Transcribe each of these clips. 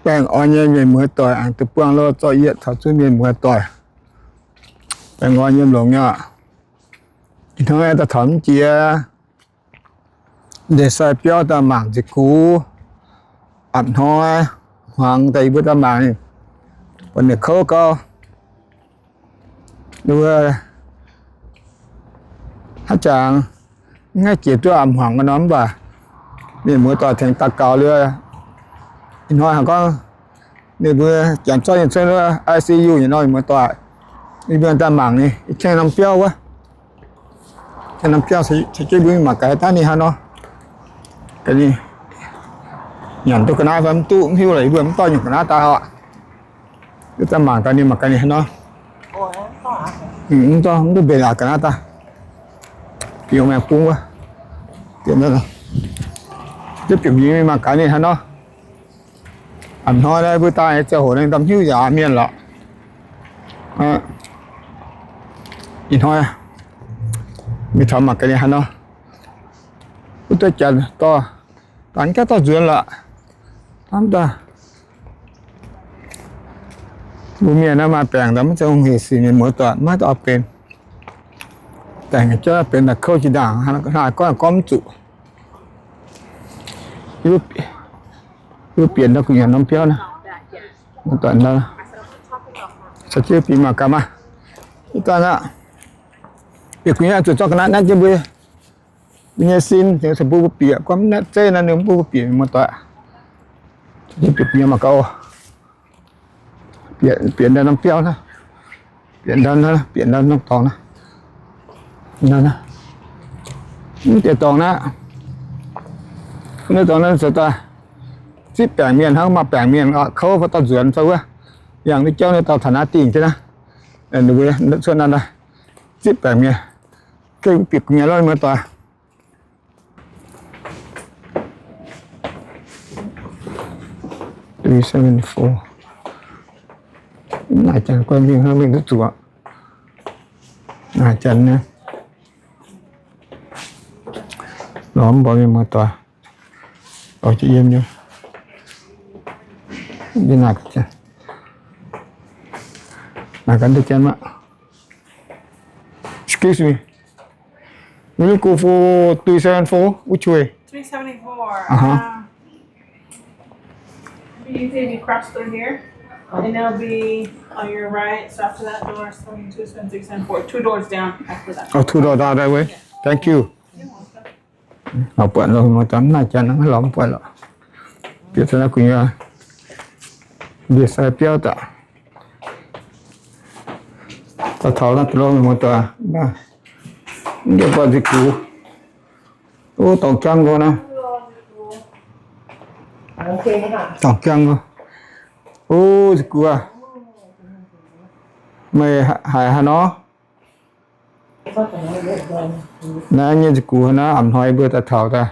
Baengh orn nyei mienh muoz doic, aengx duqv buangh loh zorqv yietc taux zunv mienh muoz doic. Baengh orn nyei longx nyei. Ih hnoi daaih taux mv jiex ndeic-sai biauv daaih mangc nzic gux, apc hnoi hmuangx daaih yie mbuo daaih mangc, buatc ninh kouv gau. Wuov, haaix jangx, mv haih jiex duqv apc hmuangx ga'nor mv baac mienh muoz doic tengx daux gaux liuz, ih hnoi haiz gorngv ninh mbuo janx zorqv nyei cuotv I C U nyei nor, mienh muoz doic, yie mbuo daaih mangc ninh, ih qiemx norm biauv wuov. Qiemx norm biauv caux jienv mbuo mangc gaax daaih ninh haaix nor. Gaax ninh nyanc duqv ga'naaiv fai mv duqv mv hiuv lorqc, yie mbuo mv dorh nyungc ga'naaiv daaih oc. Yie daaih mangc gaax ninh, mangc gaax ninh haaix nor. Mv dorh, mv duqv mbenc aqc ga'naaiv daaih. Bieqc maengx bung wuov. Bieqc, duqv bieqc mingh mangc gaax ninh haaix nor. A'hnoi naaiv mbuo daaih ziangh hoc naaiv ndamv hiuv yaac mienh lorqc. Ih hnoi mingh taux mangc gaax ninh haaix nor. Wuov duqv janx dorh, janx gaav dorh nzuonx lorqc. Hnamv daaih mbuo mienh naaiv maaih baengc daaih maiv zeiz hungh hec sic, mienh muoz doic maiv oix benx. Baengc jauv benx daaih kouv jiex ndaangc, hnangv gorngv gorngv mv zuqc. Yie bieqc ndau gu'nyuoz norm biauv naaiv, muoz doic, caux jienv bieqc mangc gaax maah. Ih zanc aqv, bieqc gu'nyuoz zuqc zorqv ga'naaiv natv jienv mbuo, mbuo nyei sin, tengx mbuo bieqc, gorngv mv natv zeiv naaiv ninh mbuo bieqc, muoz doic. Caux jienv bieqc gu'nyuoz mangc gaax oc. Bieqc, bieqc ndau norm biauv naaiv, bieqc ndau naaiv, bieqc ndau norm dorngx naaiv. Mv deix dorngx naaiv, mv deix dorngx naaiv zoux daaih zipv baengc mienh hnangv, maaih baengc mienh kouv fai dorh nzuonx fai wuov, yangh duqv jauv naaiv dauh taux naaiv dingh jienv naaiv, ninh mbuo cuotv naaiv daaih zipv baengc mienh. Gengh bieqc gu'nyuoz lorqc, muoz doic. Three seven four. Naaic janx guai mingh hnangv mingh duqv zuqc. Naaic janx nyei. Lorz mv mborqv mienh muoz doic. Lorz jiex yiem nyei. Yie naaic, naaic gaax ndeic janx maah. Excuse me. Will you go for three seven four? Which way? Three seventy-four. Uh-huh. Um, you can cross through here, and it'll be on your right. So after that door, seven two, seven six, seven four. Two doors down after that. Oh, two doors down that way. Yeah. Thank you. You're welcome. Lorz buatc loh, muoz doic, naaic janx lorz buatc loh. Bieqc daaih naaiv gu'nyuoz ndie-sai biauv daaih. Daaih taux naaiv loh, muoz doic. Mv buatc nzic gux. Ov, dorngx jangv nqo naaiv. Dorngx jangv nqo. Ov, nzic gux aac. Meih haiz haaix nor? Naaiv nyei nzic gux naaiv, a'hnoi mbuo daaih taux daaih.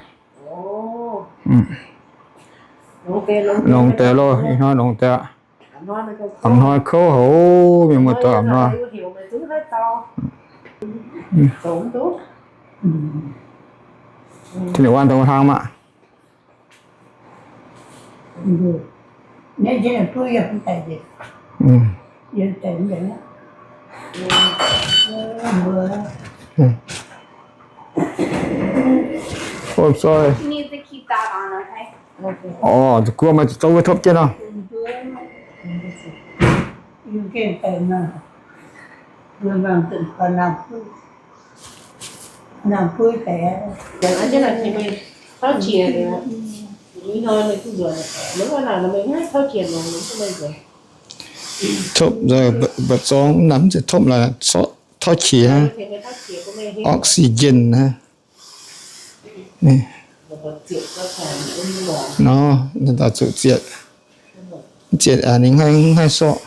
Longx deix loh, ih hnoi longx deix. A'hnoi kouv haic, mienh muoz doic, a'hnoi. Tin-Hungh aac, dongh hlang maah. Oh, sorry. You need to keep that on, okay? Orv, zuqc guov meih zoux wuov topv jienv nor. Topv nzengc, mba'zorng mv nangc mv zeiz topv laaix, tauv qiex, oxygen naaiv. Nor, daaih zuqc zietc, zietc aqc ninh mv haih sorqv.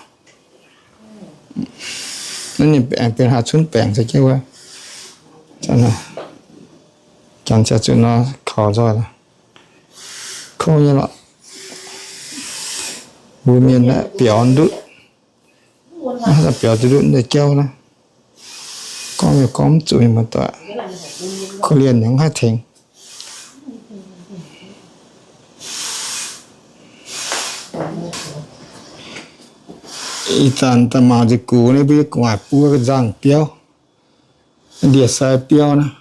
Naaiv ninh baengc benx haaix cunv baengc za'gengh wuov. Janx ziouc zuqc nor kaux nzoih. Kouv nyei lorqc. Mbuo mienh aeqv, biaux ndutv. Naaiv biaux ndutv ndeic jauv naaiv. Gorngv yaac gorngv mv zuqc, muoz-doic. Korv-lienh yaac mv haih tengx. Ih zanc daaih mangc nzih gux naaiv, mbuo yie gu'nguaaic buo ga'nzangh biauv, ndie-sai biauv naaiv,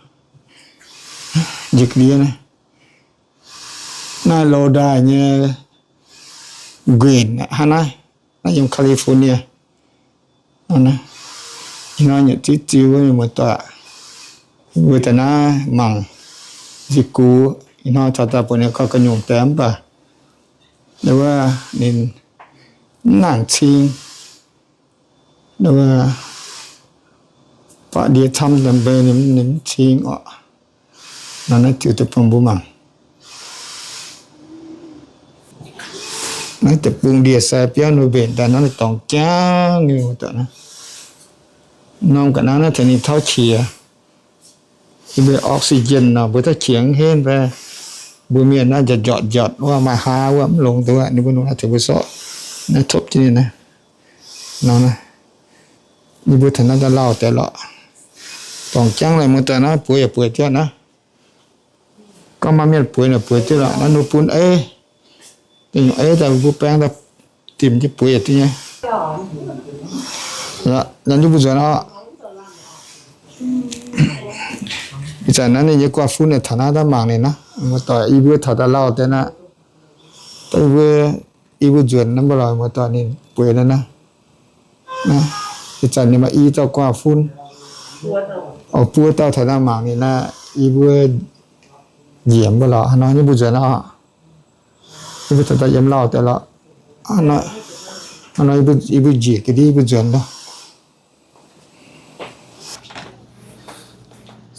njiec ndie naaiv. Naaiv loz-ndaaih nyei nquenc hnangv naaiv, naaiv yiem California. Ih hnoi nyei ziv ziu, muoz-doic, mbuo daaih naaiv mangc nzih gux. Ih hnoi caux daaih buatc ninh gauh gu'nyuoz deix mv baac wuov ninh mv nangc cing. Baac ndie camv daaih mbuo ninh mv cing orqc. Nor naaiv ziux daaih bun mbuo mangc. Naaiv deic-bung ndie-sai biauv nor mbenc daaih nor, dorngx jangv nyei wuov deix naaiv. Norm ga'naaiv naaiv tengx ninh tauv qiex. Yie mbuo oxygen nor mbuo tauv qiex mv henv fai. Mbuo mienh naaiv njortv njortv njortv wuov, maaih haa wuov mv longx duqv, ninh mbuo nor naaiv tengx mbuo sorqv naaiv topv jienv ninh naaiv. Nor naaiv, yie mbuo taux naaiv daaih lauh deix lorqc. Dorngx jangv lorqc, muoz-doic, naaiv bueix yaac bueix jienv naaiv. Gorngv maaih mienh bueix naaic bueix jienv lorqc. Naaiv ninh bun ei, da'nyungc ei daaih mbuo baeng daaih dimc jienv bueix yaac duqv nyei. Naaiv yie mbuo nzuonx oc. Ih zanc naaiv ninh nyei guaav-fun naaic taux naaiv daaih mangc ninh naaiv, muoz-doic, yie mbuo taux daaih lauh deix naaiv. Daaih yie mbuo, yie mbuo nzuonx naaiv mbuo lorqc, muoz-doic, ninh bueix naaiv naaiv. Ih zanc ninh maaih i dauh guaav-fun, oix buo dauh taux naaiv mangc ninh naaiv. Yie mbuo njiec mbuo lorqc, hnangv nor yie mbuo nzuonx oc. Yie mbuo taux daaih yiem lauh deix lorqc. Hnangv nor yie mbuo njiec ga'ndiev yie mbuo nzuonx loh.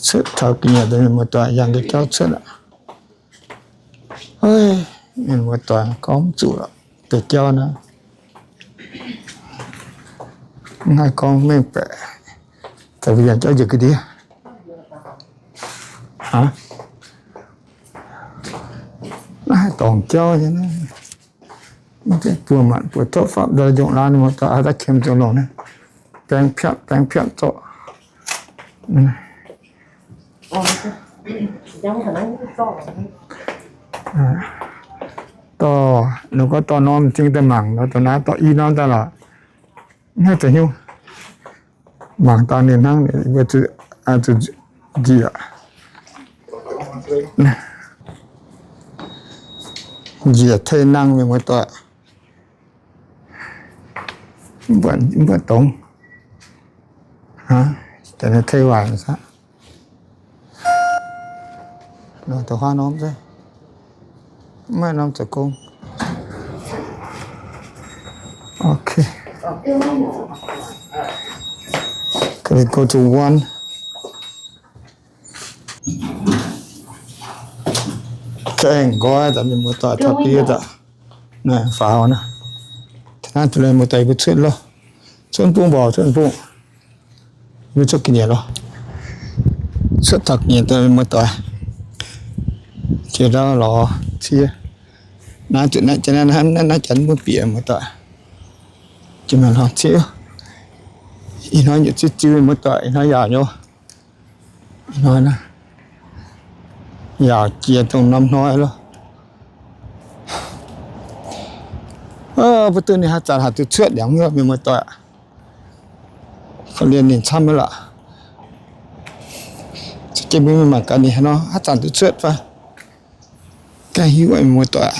Cuotv taux ga'nyiec deix mienh muoz-doic, yangh deix jauv cuotv aqv. Mienh muoz-doic, gorngv mv zuqc lorqc, deix jauv naaiv. Mv haih gorngv mengh baeqc. Daaih yangh jauv njiec ga'ndiev. Aa, naaiv haih dorngc jauv nyei naaiv. Buo maanc buo zorqv fapv ndau njongc laanh muoz-doic, daaih kem zoux longc naaiv. Baeng piatv, baeng piatv zorqv. Dorh, ninh gorngv dorh norm m'zing daaih mangc nor, dorh naaiv dorh i norm daaih lorqc. Naaiv za'hnyouv mangc dangh ninh hnangv, zuqc njiec, njiec tei nangh mienh muoz-doic. Mv buatc dongz. Tei waaic aqv. Dongh huaav norm, maiv norm zoux gong. Okay. Can we go to one? Kaengh nqoi daaih mienh muoz-doic taux biei daaih. Naaiv faaux naaiv. Taux naaiv duqv lai muoz-doic mbuo cuotv loh. Cuotv bung mborqc, cuotv bung. Mbuo cuotv ga'nyiec loh. Cuotv taux ga'nyiec daaih mienh muoz-doic. Jiex ndau lorz cie. Naaiv zuqc naaiv janx, naaiv janx mbuo bieqc muoz-doic. Jiex mingh lorz cie. Ih hnoi nyei ziv ziu mienh muoz-doic, ih hnoi yaauc nyei. Ih hnoi naaiv yaauc jiex dongh norm hnoi loh. Mbuo duqv ninh haaix zanc haih duqv cuotv liangx mienh muoz-doic. Korv-lienh ninh camv nyei lorqc. Za'gengh mbuo mingh mangc gaax ninh haaix nor haaix zanc duqv cuotv fai. Ganh hiuv mienh muoz-doic.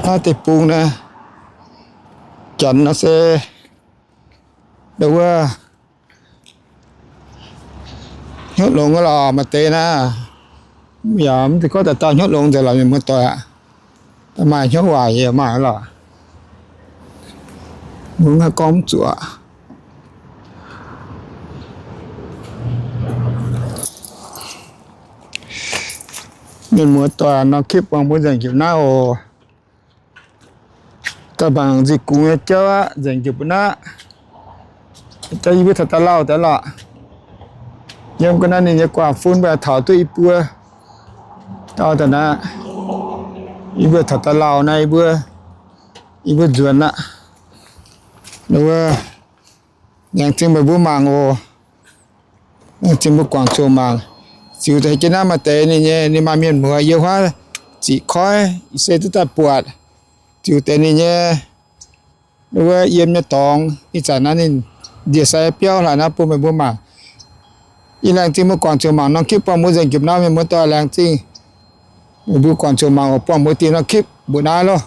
Naaiv deic-bung naaiv, janx naaiv se ndau wuov hnyouv longx lorqc, maaih deix naaiv. Yaac mv zeiz gorngv dauh dauh hnyouv longx nzengc lorqc, mienh muoz-doic aqv. Da'maaih hnyouv waaic yaac maaih lorqc. Mbuo mv haih gorngv mv zuqc. Mienh muoz-doic, norm คลิป buangh mbuo nzengc njiec mbuo naaiv oc. Daaih mangc nzih gux nyei jauv aqv, nzengc njiec mbuo naaiv. Jauv yie mbuo taux daaih lauh deix lorqc. Yiem ga'naaiv ninh nyei guaav-fun mbuo taux duqv i buo dauh daaih naaiv. Yie mbuo taux daaih lauh naaiv, yie mbuo, yie mbuo nzuonx aqv. Wuov, laengz zingh meih mbuo mangc oc. Laengz zingh mbuo guangc zuqc mangc. Ziux deix jienv naaiv maaih deix ninh nyei, ninh maaih mienh muoz yiem huaav ziqc koiv, ih se duqv daaih buatc ziux deix ninh nyei wuov yiem nyei dorngx. Ih zanc naaiv ninh ndie-sai biauv hlaax naaiv bun meih mbuo mangc. Yie laengz zingh mbuo guangc zuqc mangc norm kipv buangh mbuo nzengc jupc naaiv, mienh muoz-doic, laengz zingh. Meih mbuo guangc zuqc mangc oc, buangh mbuo dingh norm kipv mbuo naaiv loh.